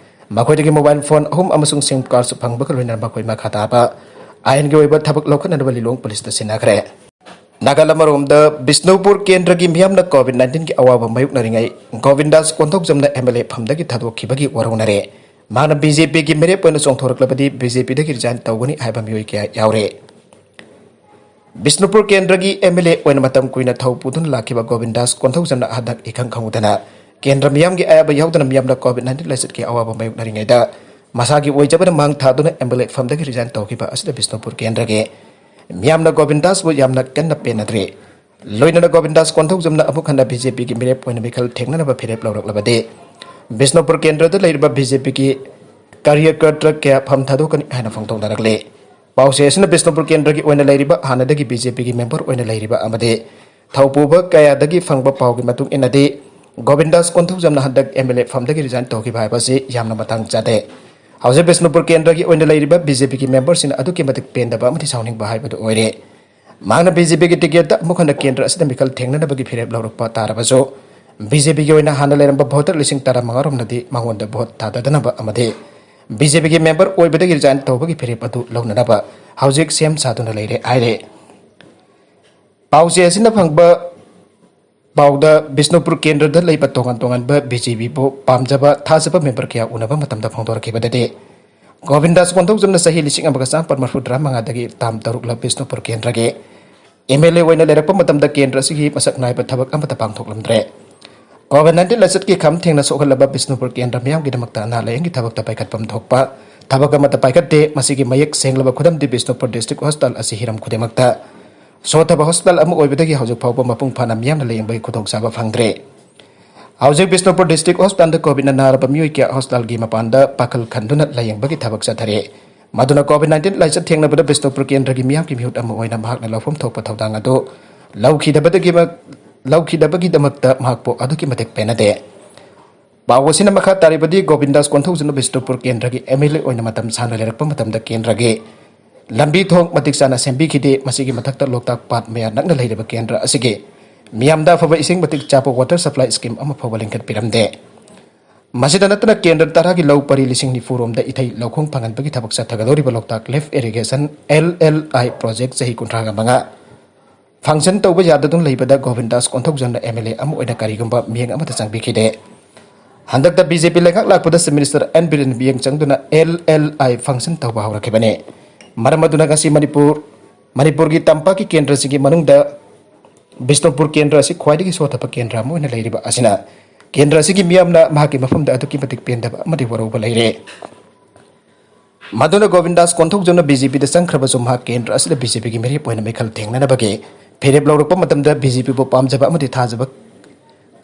ꯃꯈꯣꯏꯗꯒꯤ ꯃꯣꯕꯥꯏꯜ ꯐꯣꯟ ꯑꯍꯨꯝ ꯑꯃꯁꯨꯡ ꯁꯤꯝ ꯀꯥꯔꯗꯁꯨ ꯐꯪꯕꯒ ꯂꯣꯏꯅꯅ ꯃꯈꯣꯏ ꯃꯈꯥ ꯇꯥꯕ ꯑꯥꯏꯟꯒꯤ ꯑꯣꯏꯕ ꯊꯕꯛ ꯂꯧꯈꯠꯅꯅꯕ ꯂꯤꯂꯣꯡ ꯄꯨꯂꯤꯁꯇ ꯁꯤꯟꯅꯈ꯭ꯔꯦ꯫ ꯅꯥꯀꯜ ꯑꯃꯔꯣꯝꯗ, ꯕꯤꯁꯅꯨꯄꯨꯔ ꯀꯦꯟꯗ꯭ꯔꯒꯤ ꯃꯤꯌꯥꯝꯅ ꯀꯣꯚꯤꯗ ꯅꯥꯏꯟꯇꯤꯟꯒꯤ ꯑꯋꯥꯕ ꯃꯥꯌꯣꯛꯅꯔꯤꯉꯩ ꯒꯣꯕꯤꯟꯗꯥꯁ ꯀꯣꯟꯊꯧꯖꯝꯅ ꯑꯦꯝ ꯑꯦꯜ ꯑꯦ ꯐꯝꯗꯒꯤ ꯊꯥꯗꯣꯛꯈꯤꯕꯒꯤ ꯋꯥꯔꯧꯅꯔꯦ꯫ ꯃꯍꯥꯛꯅ ꯕꯤ ꯖꯦ ꯄꯤꯒꯤ ꯃꯤꯔꯦꯞ ꯑꯣꯏꯅ ꯆꯣꯡꯊꯣꯔꯛꯂꯕꯗꯤ ꯕꯤ ꯖꯦ ꯄꯤꯗꯒꯤ ꯔꯤꯖꯥꯏꯟ ꯇꯧꯒꯅꯤ ꯍꯥꯏꯕ ꯃꯤꯑꯣꯏ ꯀꯌꯥ ꯌꯥꯎꯔꯦ꯫ ꯕꯤꯁꯅꯨꯄꯨꯔ ꯀꯦꯟꯗ꯭ꯔꯒꯤ ꯑꯦꯝ ꯑꯦꯜ ꯑꯦ ꯑꯣꯏꯅ ꯃꯇꯝ ꯀꯨꯏꯅ ꯊꯧ ꯄꯨꯗꯨꯅ ꯂꯥꯛꯈꯤꯕ ꯒꯣꯕꯤꯟꯗꯥꯁ ꯀꯣꯟꯊꯧꯖꯝꯅ ꯍꯟꯗꯛ ꯏꯈꯪ ꯈꯪꯍꯧꯗꯅ ꯀꯦꯟꯗ꯭ꯔ ꯃꯤꯌꯥꯝꯒꯤ ꯑꯌꯥꯕ ꯌꯥꯎꯗꯅ ꯃꯤꯌꯥꯝꯅ ꯀꯣꯚꯤꯗ ꯅꯥꯏꯟꯇꯤꯟ ꯂꯥꯏꯆꯠꯀꯤ ꯑꯋꯥꯕ ꯃꯥꯌꯣꯛꯅꯔꯤꯉꯩꯗ ꯃꯁꯥꯒꯤ ꯑꯣꯏꯖꯕꯅ ꯃꯥꯡ ꯊꯥꯗꯨꯅ ꯑꯦꯝ ꯑꯦꯜ ꯑꯦ ꯐꯝꯗꯒꯤ ꯔꯤꯖꯥꯏꯟ ꯇꯧꯈꯤꯕ ꯑꯁꯤꯗ ꯕꯤꯁꯅꯨꯄꯨꯔ ꯀꯦꯟꯗ꯭ꯔꯒꯤ ꯃꯤꯌꯥꯝꯅ ꯒꯣꯕꯤꯟꯗꯥꯁꯄꯨ ꯌꯥꯝꯅ ꯀꯟꯅ ꯄꯦꯟꯅꯗ꯭ꯔꯤ꯫ ꯂꯣꯏꯅꯅ ꯒꯣꯕꯤꯟꯗꯥꯁ ꯀꯣꯟꯊꯧꯖꯝꯅ ꯑꯃꯨꯛ ꯍꯟꯅ ꯕꯤ ꯖꯦ ꯄꯤꯒꯤ ꯃꯤꯔꯦꯞ ꯑꯣꯏꯅ ꯃꯤꯈꯜ ꯊꯦꯡꯅꯅꯕ ꯐꯤꯔꯦꯞ ꯂꯧꯔꯛꯂꯕꯗꯤ ꯕꯤꯁꯅꯨꯄꯨꯔ ꯀꯦꯟꯗ꯭ꯔꯗ ꯂꯩꯔꯤꯕ ꯕꯤ ꯖꯦ ꯄꯤꯒꯤ ꯀꯥꯔꯌꯀꯔꯇ ꯀꯌꯥ ꯐꯝ ꯊꯥꯗꯣꯛꯀꯅꯤ ꯍꯥꯏꯅ ꯐꯣꯡꯗꯣꯛꯅꯔꯛꯂꯤ꯫ ꯄꯥꯎꯆꯦ ꯑꯁꯤꯅ ꯕꯤꯁꯅꯨꯄꯨꯔ ꯀꯦꯟꯗ꯭ꯔꯒꯤ ꯑꯣꯏꯅ ꯂꯩꯔꯤꯕ, ꯍꯥꯟꯅꯗꯒꯤ ꯕꯤ ꯖꯦ ꯄꯤꯒꯤ ꯃꯦꯝꯕꯔ ꯑꯣꯏꯅ ꯂꯩꯔꯤꯕ ꯑꯃꯗꯤ ꯊꯧꯄꯨꯕ ꯀꯌꯥꯗꯒꯤ ꯐꯪꯕ ꯄꯥꯎꯒꯤ ꯃꯇꯨꯡ ꯏꯟꯅꯗꯤ, ꯒꯣꯕꯤꯟꯗꯥꯁ ꯀꯣꯟꯊꯧꯖꯝꯅ ꯍꯟꯗꯛ ꯑꯦꯝ ꯑꯦꯜ ꯑꯦ ꯐꯝꯗꯒꯤ ꯔꯤꯖꯥꯏꯟ ꯇꯧꯈꯤꯕ ꯍꯥꯏꯕ ꯑꯁꯤ ꯌꯥꯝꯅ ꯃꯇꯥꯡ ꯆꯥꯗꯦ꯫ ꯍꯧꯖꯤꯛ ꯕꯤꯁꯅꯨꯄꯨꯔ ꯀꯦꯟꯗ꯭ꯔꯒꯤ ꯑꯣꯏꯅ ꯂꯩꯔꯤꯕ ꯕꯤ ꯖꯦ ꯄꯤꯒꯤ ꯃꯦꯝꯕꯔꯁꯤꯡꯅ ꯑꯗꯨꯛꯀꯤ ꯃꯇꯤꯛ ꯄꯦꯟꯗꯕ ꯑꯃꯗꯤ ꯁꯥꯎꯅꯤꯡꯕ ꯍꯥꯏꯕꯗꯨ ꯑꯣꯏꯔꯦ꯫ ꯃꯍꯥꯛꯅ ꯕꯤ ꯖꯦ ꯄꯤꯒꯤ ꯇꯤꯀꯦꯠꯇ ꯑꯃꯨꯛ ꯍꯟꯅ ꯀꯦꯟꯗ꯭ꯔ ꯑꯁꯤꯗ ꯃꯤꯈꯜ ꯊꯦꯡꯅꯅꯕꯒꯤ ꯐꯤꯔꯦꯞ ꯂꯧꯔꯛꯄ ꯇꯥꯔꯕꯁꯨ, ꯕꯤ ꯖꯦ ꯄꯤꯒꯤ ꯑꯣꯏꯅ ꯍꯥꯟꯅ ꯂꯩꯔꯝꯕ ꯚꯣꯇꯔ ꯂꯤꯁꯤꯡ ꯇꯔꯥꯃꯉꯥ ꯔꯣꯝꯅꯗꯤ ꯃꯉꯣꯟꯗ ꯚꯣꯠ ꯊꯥꯗꯗꯅꯕ ꯑꯃꯗꯤ ꯕꯤ ꯖꯦ ꯄꯤꯒꯤ ꯃꯦꯝꯕꯔ ꯑꯣꯏꯕꯗꯒꯤ ꯔꯤꯖꯥꯏꯟ ꯇꯧꯕꯒꯤ ꯐꯤꯔꯦꯞ ꯑꯗꯨ ꯂꯧꯅꯅꯕ ꯍꯧꯖꯤꯛ ꯁꯦꯝ ꯁꯥꯗꯨꯅ ꯂꯩꯔꯦ ꯍꯥꯏꯔꯦ꯫ ꯄꯥꯎꯆꯦ ꯑꯁꯤꯅ ꯐꯪꯕ ꯄꯥꯎꯗ, ꯕꯤꯁꯅꯨꯄꯨꯔ ꯀꯦꯟꯗ꯭ꯔꯗ ꯂꯩꯕ ꯇꯣꯉꯥꯟ ꯇꯣꯉꯥꯟꯕ ꯕꯤ ꯖꯦ ꯄꯤꯕꯨ ꯄꯥꯝꯖꯕ, ꯊꯥꯖꯕ ꯃꯦꯝꯕꯔ ꯀꯌꯥ ꯎꯅꯕ ꯃꯇꯝꯗ ꯐꯣꯡꯗꯣꯔꯛꯈꯤꯕꯗꯗꯤ, ꯒꯣꯕꯤꯟꯗꯥꯁ ꯀꯣꯟꯊꯧꯖꯝꯅ ꯆꯍꯤ ꯂꯤꯁꯤꯡ ꯑꯃꯒ ꯆꯥꯃꯥꯄꯟ ꯃꯔꯤꯐꯨꯇꯔꯥ ꯃꯉꯥꯗꯒꯤ ꯇꯥꯝ ꯇꯔꯨꯛꯂꯛ ꯕꯤꯁꯅꯨꯄꯨꯔ ꯀꯦꯟꯗ꯭ꯔꯒꯤ ꯑꯦꯝ ꯑꯦꯜ ꯑꯦ ꯑꯣꯏꯅ ꯂꯩꯔꯛꯄ ꯃꯇꯝꯗ ꯀꯦꯟꯗ꯭ꯔ ꯑꯁꯤꯒꯤ ꯃꯁꯛ ꯅꯥꯏꯕ ꯊꯕꯛ ꯑꯃꯠꯇ ꯄꯥꯡꯊꯣꯛꯂꯝꯗ꯭ꯔꯦ꯫ ꯀꯣꯚꯤꯗ ꯅꯥꯏꯟꯇꯤꯟ ꯂꯥꯏꯆꯠꯀꯤ ꯈꯝ ꯊꯦꯡꯅ ꯁꯣꯛꯍꯜꯂꯕ ꯕꯤꯁꯅꯨꯄꯨꯔ ꯀꯦꯟꯗ꯭ꯔ ꯃꯤꯌꯥꯝꯒꯤꯗꯃꯛꯇ ꯑꯅꯥ ꯂꯥꯌꯦꯡꯒꯤ ꯊꯕꯛꯇ ꯄꯥꯏꯈꯠꯐꯝ ꯊꯣꯛꯄ ꯊꯕꯛ ꯑꯃꯠꯇ ꯄꯥꯏꯈꯠꯇꯦ꯫ ꯃꯁꯤꯒꯤ ꯃꯌꯦꯛ ꯁꯦꯡꯂꯕ ꯈꯨꯗꯝꯗꯤ ꯕꯤꯁꯅꯨꯄꯨꯔ ꯗꯤꯁꯇ꯭ꯔꯤꯛ ꯍꯣꯁꯄꯤꯇꯥꯜ ꯑꯁꯤ ꯍꯤꯔꯝ ꯈꯨꯗꯤꯡꯃꯛꯇ ꯁꯣꯠꯊꯕ ꯍꯣꯁꯄꯤꯇꯥꯜ ꯑꯃ ꯑꯣꯏꯕꯗꯒꯤ ꯍꯧꯖꯤꯛ ꯐꯥꯎꯕ ꯃꯄꯨꯡ ꯐꯥꯅ ꯃꯤꯌꯥꯝꯅ ꯂꯥꯌꯦꯡꯕꯒꯤ ꯈꯨꯗꯣꯡꯆꯥꯕ ꯐꯪꯗ꯭ꯔꯦ꯫ ꯍꯧꯖꯤꯛ ꯕꯤꯁꯅꯨꯄꯨꯔ ꯗꯤꯁꯇ꯭ꯔꯤꯛ ꯍꯣꯁꯄꯤꯇꯥꯜꯗ ꯀꯣꯚꯤꯗꯅ ꯅꯥꯔꯕ ꯃꯤꯑꯣꯏ ꯀꯌꯥ ꯍꯣꯁꯄꯤꯇꯥꯜꯒꯤ ꯃꯄꯥꯟꯗ ꯄꯥꯈꯜ ꯈꯟꯗꯨꯅ ꯂꯥꯌꯦꯡꯕꯒꯤ ꯊꯕꯛ ꯆꯠꯊꯔꯤ꯫ ꯃꯗꯨꯅ ꯀꯣꯚꯤꯗ ꯅꯥꯏꯟꯇꯤꯟ ꯂꯥꯏꯆꯠ ꯊꯦꯡꯅꯕꯗ ꯕꯤꯁꯅꯨꯄꯨꯔ ꯀꯦꯟꯗ꯭ꯔꯒꯤ ꯃꯤꯌꯥꯝꯒꯤ ꯃꯤꯍꯨꯠ ꯑꯃ ꯑꯣꯏꯅ ꯃꯍꯥꯛꯅ ꯂꯧꯐꯝ ꯊꯣꯛꯄ ꯊꯧꯗꯥꯡ ꯑꯗꯨ ꯂꯧꯈꯤꯗꯕꯗꯒꯤ ꯂꯧꯈꯤꯗꯕꯒꯤꯗꯃꯛꯇ ꯃꯍꯥꯛꯄꯨ ꯑꯗꯨꯛꯀꯤ ꯃꯇꯤꯛ ꯄꯦꯟꯅꯗꯦ꯫ ꯄꯥꯎ ꯑꯁꯤꯅ ꯃꯈꯥ ꯇꯥꯔꯤꯕꯗꯤ, ꯒꯣꯕꯤꯟꯗꯥꯁ ꯀꯣꯟꯊꯧꯖꯝꯅ ꯕꯤꯁꯅꯨꯄꯨꯔ ꯀꯦꯟꯗ꯭ꯔꯒꯤ ꯑꯦꯝ ꯑꯦꯜ ꯑꯦ ꯑꯣꯏꯅ ꯃꯇꯝ ꯁꯥꯡꯅ ꯂꯩꯔꯛꯄ ꯃꯇꯝꯗ ꯀꯦꯟꯗ꯭ꯔꯒꯤ ꯂꯝꯕꯤ ꯊꯣꯡ ꯃꯇꯤꯛ ꯆꯥꯅ ꯁꯦꯝꯕꯤꯈꯤꯗꯦ꯫ ꯃꯁꯤꯒꯤ ꯃꯊꯛꯇ ꯂꯣꯛꯇꯥꯛ ꯄꯥꯠ ꯃꯌꯥ ꯅꯛꯅ ꯂꯩꯔꯤꯕ ꯀꯦꯟꯗ꯭ꯔ ꯑꯁꯤꯒꯤ ꯃꯤꯌꯥꯝꯗ ꯑꯐꯕ ꯏꯁꯤꯡ ꯃꯇꯤꯛ ꯆꯥꯕ ꯋꯥꯇꯔ ꯁꯄ꯭ꯂꯥꯏ ꯁ꯭ꯀꯤꯝ ꯑꯃ ꯐꯥꯎꯕ ꯂꯤꯡꯈꯠꯄꯤꯔꯝꯗꯦ꯫ ꯃꯁꯤꯗ ꯅꯠꯇꯅ ꯀꯦꯟꯗ꯭ꯔ ꯇꯔꯥꯒꯤ ꯂꯧ ꯄꯔꯤ ꯂꯤꯁꯤꯡ ꯅꯤꯐꯨ ꯔꯣꯝꯗ ꯏꯊꯩ ꯂꯧꯈꯣꯡ ꯐꯪꯍꯟꯕꯒꯤ ꯊꯕꯛ ꯆꯠꯊꯒꯗꯧꯔꯤꯕ ꯂꯣꯛꯇꯥꯛ ꯂꯤꯐ ꯏꯔꯤꯒꯦꯁꯟ, ꯑꯦꯜ ꯑꯦꯜ ꯑꯥꯏ, ꯄ꯭ꯔꯣꯖꯦꯛ ꯆꯍꯤ ꯀꯨꯟꯊ꯭ꯔꯥꯒ ꯃꯉꯥ ꯐꯪꯁꯟ ꯇꯧꯕ ꯌꯥꯗꯗꯨꯅ ꯂꯩꯕꯗ ꯒꯣꯕꯤꯟꯗꯥꯁ ꯀꯣꯟꯊꯧꯖꯝꯅ ꯑꯦꯝ ꯑꯦꯜ ꯑꯦ ꯑꯃ ꯑꯣꯏꯅ ꯀꯔꯤꯒꯨꯝꯕ ꯃꯤꯠꯌꯦꯡ ꯑꯃꯠꯇ ꯆꯪꯕꯤꯈꯤꯗꯦ꯫ ꯍꯟꯗꯛꯇ ꯕꯤ ꯖꯦ ꯄꯤ ꯂꯩꯉꯥꯛ ꯂꯥꯛꯄꯗ ꯆꯤꯐ ꯃꯤꯅꯤꯁꯇꯔ ꯑꯦꯟ ꯕꯤꯔꯦꯟ ꯃꯤꯠꯌꯦꯡ ꯆꯪꯗꯨꯅ ꯑꯦꯜ ꯑꯦꯜ ꯑꯥꯏ ꯐꯪꯁꯟ ꯇꯧꯕ ꯍꯧꯔꯛꯈꯤꯕꯅꯤ꯫ ꯃꯔꯝ ꯑꯗꯨꯅ ꯉꯁꯤ ꯃꯅꯤꯄꯨꯔ, ꯃꯅꯤꯄꯨꯔꯒꯤ ꯇꯝꯄꯥꯛꯀꯤ ꯀꯦꯟꯗ꯭ꯔꯁꯤꯡꯒꯤ ꯃꯅꯨꯡꯗ ꯕꯤꯁꯅꯨꯄꯨꯔ ꯀꯦꯟꯗ꯭ꯔ ꯑꯁꯤ ꯈ꯭ꯋꯥꯏꯗꯒꯤ ꯁꯣꯠꯊꯕ ꯀꯦꯟꯗ꯭ꯔ ꯑꯃ ꯑꯣꯏꯅ ꯂꯩꯔꯤꯕ ꯑꯁꯤꯅ ꯀꯦꯟꯗ꯭ꯔ ꯑꯁꯤꯒꯤ ꯃꯤꯌꯥꯝꯅ ꯃꯍꯥꯛꯀꯤ ꯃꯐꯝꯗ ꯑꯗꯨꯛꯀꯤ ꯃꯇꯤꯛ ꯄꯦꯟꯗꯕ ꯑꯃꯗꯤ ꯋꯥꯔꯧꯕ ꯂꯩꯔꯦ꯫ ꯃꯗꯨꯅ ꯒꯣꯕꯤꯟꯗꯥꯁ ꯀꯣꯟꯊꯧꯖꯝꯅ ꯕꯤ ꯖꯦ ꯄꯤꯗ ꯆꯪꯈ꯭ꯔꯕꯁꯨ ꯃꯍꯥꯛ ꯀꯦꯟꯗ꯭ꯔ ꯑꯁꯤꯗ ꯕꯤ ꯖꯦ ꯄꯤꯒꯤ ꯃꯤꯔꯦꯞ ꯑꯣꯏꯅ ꯃꯤꯈꯜ ꯊꯦꯡꯅꯅꯕꯒꯤ ꯐꯤꯔꯦꯞ ꯂꯧꯔꯛꯄ ꯃꯇꯝꯗ ꯕꯤ ꯖꯦ ꯄꯤꯕꯨ ꯄꯥꯝꯖꯕ ꯑꯃꯗꯤ ꯊꯥꯖꯕ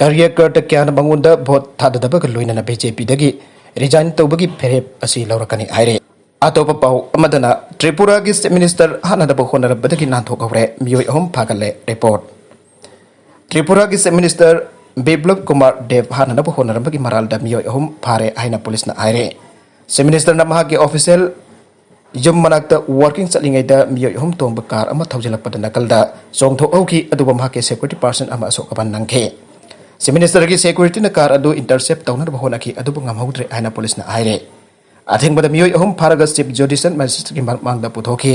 ꯀꯥꯔꯌꯀꯔꯇ ꯀꯌꯥꯅ ꯃꯉꯣꯟꯗ ꯚꯣꯠ ꯊꯥꯗꯗꯕꯒ ꯂꯣꯏꯅꯅ ꯕꯤ ꯖꯦ ꯄꯤꯗꯒꯤ ꯔꯤꯖꯥꯏꯟ ꯇꯧꯕꯒꯤ ꯐꯤꯔꯦꯞ ꯑꯁꯤ ꯂꯧꯔꯛꯀꯅꯤ ꯍꯥꯏꯔꯦ꯫ ꯑꯇꯣꯞꯄ ꯄꯥꯎ ꯑꯃꯗꯅ, ꯇ꯭ꯔꯤꯄꯨꯔꯥꯒꯤ ꯆꯤꯐ ꯃꯤꯅꯤꯁꯇꯔ ꯍꯥꯠꯅꯅꯕ ꯍꯣꯠꯅꯔꯝꯕꯗꯒꯤ ꯅꯥꯟꯊꯣꯛꯍꯧꯔꯦ, ꯃꯤꯑꯣꯏ ꯑꯍꯨꯝ ꯐꯥꯒꯠꯂꯦ꯫ ꯔꯤꯄꯣꯔꯠ꯫ ꯇ꯭ꯔꯤꯄꯨꯔꯥꯒꯤ ꯆꯤꯐ ꯃꯤꯅꯤꯁꯇꯔ ꯕꯤꯄ꯭ꯂꯕ ꯀꯨꯃꯥꯔ ꯗꯦꯕ ꯍꯥꯠꯅꯅꯕ ꯍꯣꯠꯅꯔꯝꯕꯒꯤ ꯃꯔꯥꯜꯗ ꯃꯤꯑꯣꯏ ꯑꯍꯨꯝ ꯐꯥꯔꯦ ꯍꯥꯏꯅ ꯄꯨꯂꯤꯁꯅ ꯍꯥꯏꯔꯦ꯫ ꯆꯤꯐ ꯃꯤꯅꯤꯁꯇꯔꯅ ꯃꯍꯥꯛꯀꯤ ꯑꯣꯐꯤꯁꯤꯌꯦꯜ ꯌꯨꯝ ꯃꯅꯥꯛꯇ ꯋꯥꯀꯤꯡ ꯆꯠꯂꯤꯉꯩꯗ ꯃꯤꯑꯣꯏ ꯑꯍꯨꯝ ꯇꯣꯡꯕ ꯀꯥꯔ ꯑꯃ ꯊꯧꯖꯤꯜꯂꯛꯄꯗ ꯅꯥꯀꯜꯗ ꯆꯣꯡꯊꯣꯛꯍꯧꯈꯤ, ꯑꯗꯨꯕꯨ ꯃꯍꯥꯛꯀꯤ ꯁꯦꯀ꯭ꯌꯨꯔꯤꯇꯤ ꯄꯥꯔꯁꯟ ꯑꯃ ꯑꯁꯣꯛ ꯑꯄꯟ ꯅꯪꯈꯤ꯫ ꯆꯤꯐ ꯃꯤꯅꯤꯁꯇꯔꯒꯤ ꯁꯦꯀ꯭ꯌꯨꯔꯤꯇꯤꯅ ꯀꯥꯔ ꯑꯗꯨ ꯏꯟꯇꯔꯁꯦꯞ ꯇꯧꯅꯅꯕ ꯍꯣꯠꯅꯈꯤ, ꯑꯗꯨꯕꯨ ꯉꯝꯍꯧꯗ꯭ꯔꯦ ꯍꯥꯏꯅ ꯄꯨꯂꯤꯁꯅ ꯍꯥꯏꯔꯦ꯫ ꯑꯊꯤꯡꯕꯗ ꯃꯤꯑꯣꯏ ꯑꯍꯨꯝ ꯐꯥꯔꯒ ꯆꯤꯐ ꯖꯨꯗꯤꯁꯤꯌꯦꯜ ꯃꯦꯖꯤꯁꯇ꯭ꯔꯦꯠꯀꯤ ꯃꯥꯡꯗ ꯄꯨꯊꯣꯛꯈꯤ꯫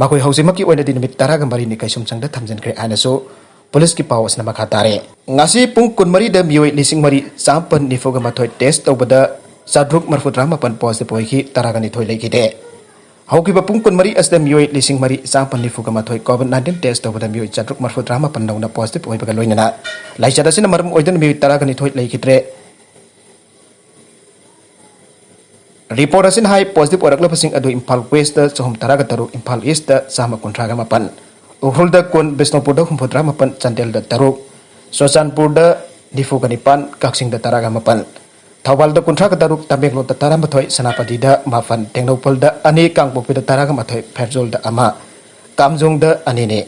ꯃꯈꯣꯏ ꯍꯧꯖꯤꯛꯃꯛꯀꯤ ꯑꯣꯏꯅꯗꯤ ꯅꯨꯃꯤꯠ ꯇꯔꯥꯒ ꯃꯔꯤꯅꯤ ꯀꯩꯁꯨꯝꯁꯪꯗ ꯊꯝꯖꯤꯟꯈ꯭ꯔꯦ ꯍꯥꯏꯅꯁꯨ ꯄꯨꯂꯤꯁꯀꯤ ꯄꯥꯎ ꯑꯁꯤꯅ ꯃꯈꯥ ꯇꯥꯔꯦ꯫ ꯉꯁꯤ ꯄꯨꯡ ꯀꯨꯟꯃꯔꯤꯗ ꯃꯤꯑꯣꯏ ꯂꯤꯁꯤꯡ ꯃꯔꯤ ꯆꯥꯃꯥꯄꯟ ꯅꯤꯐꯨꯒ ꯃꯥꯊꯣꯏ ꯇꯦꯁ ꯇꯧꯕꯗ ꯆꯥꯇ꯭ꯔꯨꯛ ꯃꯔꯤꯐꯨꯇꯔꯥ ꯃꯥꯄꯟ ꯄꯣꯖꯤꯇꯤꯚ ꯑꯣꯏꯈꯤ, ꯇꯔꯥꯒ ꯅꯤꯊꯣꯏ ꯂꯩꯈꯤꯗꯦ꯫ ꯍꯧꯈꯤꯕ ꯄꯨꯡ ꯀꯨꯟꯃꯔꯤ ꯑꯁꯤꯗ ꯃꯤꯑꯣꯏ ꯂꯤꯁꯤꯡ ꯃꯔꯤ ꯆꯥꯝꯃꯥꯄꯟ ꯅꯤꯐꯨꯒ ꯃꯥꯊꯣꯏ COVID nineteen test ꯇꯧꯕꯗ ꯃꯤꯑꯣꯏ ꯆꯥꯇ꯭ꯔꯨꯛ ꯃꯔꯤꯐꯨꯇꯔꯥ ꯃꯥꯄꯟ ꯅꯧꯅ positive ꯑꯣꯏꯕꯒ ꯂꯣꯏꯅꯅ ꯂꯥꯏꯆꯠ ꯑꯁꯤꯅ ꯃꯔꯝ ꯑꯣꯏꯗꯨꯅ ꯃꯤꯑꯣꯏ ꯇꯔꯥꯒ ꯅꯤꯊꯣꯏ ꯂꯩꯈꯤꯗ꯭ꯔꯦ꯫ Report ꯑꯁꯤꯅ ꯍꯥꯏ, positive ꯑꯣꯏꯔꯛꯂꯕꯁꯤꯡ ꯑꯗꯨ ꯏꯝꯐꯥꯜ West ꯆꯍꯨꯝ ꯇꯔꯥꯒ ꯇꯔꯨꯛ, ꯏꯝꯐꯥꯜ East ꯆꯥꯝꯃ ꯀꯨꯟꯊ꯭ꯔꯥꯒ ꯃꯥꯄꯟ, ꯎꯈ꯭ꯔꯨꯜꯗ ꯀꯨꯟ, ꯕꯤꯁꯅꯨꯄꯨꯔꯗ ꯍꯨꯝꯐꯨꯇꯔꯥ ꯃꯥꯄꯟ, ꯆꯥꯟꯗꯦꯜꯗ ꯇꯔꯨꯛ, ꯆꯨꯔꯆꯥꯟꯄꯨꯔꯗ ꯅꯤꯐꯨꯒ ꯅꯤꯄꯥꯟ, ꯀꯛꯆꯤꯡꯗ ꯇꯔꯥꯒ ꯃꯥꯄꯟ, ꯊꯧꯕꯥꯜꯗ ꯀꯨꯟꯊ꯭ꯔꯥꯒ ꯇꯔꯨꯛ, ꯇꯃꯦꯡꯂꯣꯡꯗ ꯇꯔꯥꯃꯥꯊꯣꯏ, ꯁꯦꯅꯥꯄꯇꯤꯗ ꯃꯥꯄꯟ, ꯇꯦꯡꯅꯧꯄꯜꯗ ꯑꯅꯤ, ꯀꯥꯡꯄꯣꯛꯄꯤꯗ ꯇꯔꯥꯒ ꯃꯥꯊꯣꯏ, ꯐꯦꯔꯖꯣꯜꯗ ꯑꯃ, ꯀꯥꯝꯖꯣꯡꯗ ꯑꯅꯤꯅꯤ꯫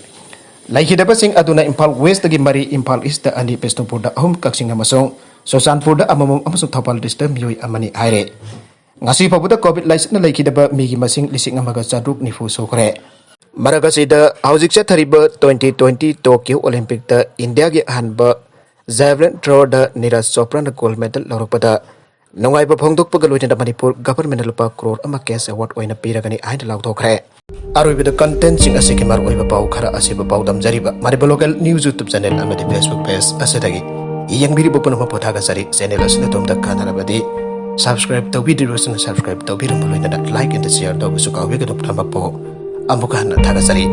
ꯂꯩꯈꯤꯗꯕꯁꯤꯡ ꯑꯗꯨꯅ ꯏꯝꯐꯥꯜ West ꯇꯒꯤ ꯃꯔꯤ, ꯏꯝꯐꯥꯜ East ꯇ ꯑꯅꯤ, ꯕꯤꯁꯅꯨꯄꯨꯔꯗ ꯑꯍꯨꯝ, ꯀꯛꯆꯤꯡ ꯑꯃꯁꯨꯡ ꯆꯨꯔꯆꯥꯟꯄꯨꯔꯗ ꯑꯃꯃꯝ ꯑꯃꯁꯨꯡ ꯊꯧꯕꯥꯜ District ꯇ ꯃꯤꯑꯣꯏ ꯑꯃꯅꯤ ꯍꯥꯏꯔꯦ꯫ ꯉꯁꯤ ꯐꯥꯎꯕꯗ COVID ꯂꯥꯏꯆꯠꯅ ꯂꯩꯈꯤꯗꯕ ꯃꯤꯒꯤ ꯃꯁꯤꯡ ꯂꯤꯁꯤꯡ ꯑꯃꯒ ꯆꯥꯇ꯭ꯔꯨꯛ ꯅꯤꯐꯨ ꯁꯨꯈ꯭ꯔꯦ꯫ ꯃꯔꯛ ꯑꯁꯤꯗ ꯍꯧꯖꯤꯛ ꯆꯠꯊꯔꯤꯕ twenty twenty Tokyo Olympic ꯇ ꯏꯟꯗꯤꯌꯥꯒꯤ ꯑꯍꯥꯟꯕ javelin thrower ꯗ ꯅꯤꯔꯖ ꯆꯣꯄ꯭ꯔꯥꯅ gold medal ꯂꯧꯔꯛꯄꯗ ꯅꯨꯡꯉꯥꯏꯕ ꯐꯣꯡꯗꯣꯛꯄꯒ ꯂꯣꯏꯅꯅ ꯃꯅꯤꯄꯨꯔ government ꯅ ꯂꯨꯄꯥ ꯀ꯭ꯔꯣꯔ ꯑꯃ cash award ꯑꯣꯏꯅ ꯄꯤꯔꯒꯅꯤ ꯍꯥꯏꯅ ꯂꯥꯎꯊꯣꯛꯈ꯭ꯔꯦ꯫ ꯑꯔꯣꯏꯕꯗ content ꯁꯤꯡ ꯑꯁꯤꯒꯤ ꯃꯔꯨꯑꯣꯏꯕ ꯄꯥꯎ ꯈꯔ ꯑꯁꯤꯕꯨ ꯄꯥꯎꯗꯝꯖꯔꯤꯕ Manipur Local News YouTube channel ꯑꯃꯗꯤ Facebook page ꯑꯁꯤꯗꯒꯤ ꯌꯦꯡꯕꯤꯔꯤꯕ ꯄꯨꯝꯅꯃꯛꯄꯨ ꯊꯥꯒꯠꯆꯔꯤ꯫ Channel ꯑꯁꯤꯅ ꯑꯗꯣꯝꯗ ꯀꯥꯟꯅꯔꯕꯗꯤ subscribe ꯇꯧꯕꯤꯗ꯭ꯔꯤꯕꯁꯤꯡꯅ subscribe ꯇꯧꯕꯤꯔꯝꯕ ꯂꯣꯏꯅꯅ like and share ꯇꯧꯕꯁꯨ ꯀꯥꯎꯕꯤꯒꯅꯨ꯫ ꯄꯨꯝꯅꯃꯛꯄꯨ ꯑꯃꯨꯛ ꯍꯟꯅ ꯊꯥꯒꯠꯆꯔꯤ꯫